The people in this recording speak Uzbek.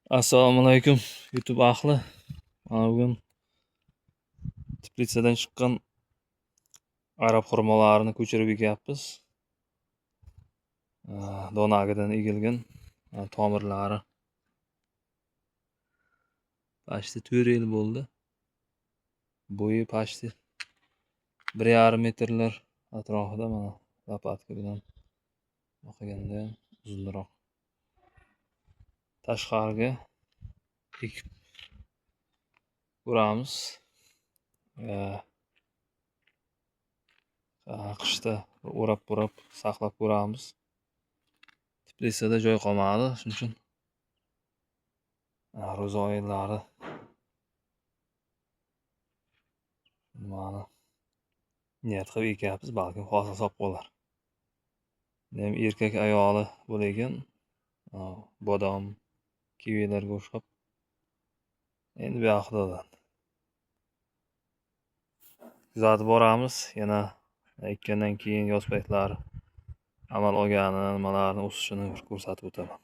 Assalomu alaykum, YouTube ahli. Mana bugun teplitsadan chiqqan arab xurmolarini ko'chirib ekyapmiz. Donagidan egilgan tomirlari. Почти 4 yil bo'ldi. Bo'yi почти 1,5 metrlar atrofida, mana lopatka bilan qilganda ham uzunroq. Tashqariga ekib ko'ramiz. Qishda o'rab-o'rab saqlab ko'ramiz. Teplitsada joy qolmadi, shuning uchun ro'za oylari nimani niyat qilib ekyapmiz, balkim hosil solib qolar. Ham erkak ayoli bo'lagan, bodom, kivilarga o'xshab. Endi bu yoqdan kuzatib boramiz. Yana ekkandan keyin yoz paytlari amal olgani, nimalarni o'sishini ko'rsatib o'taman.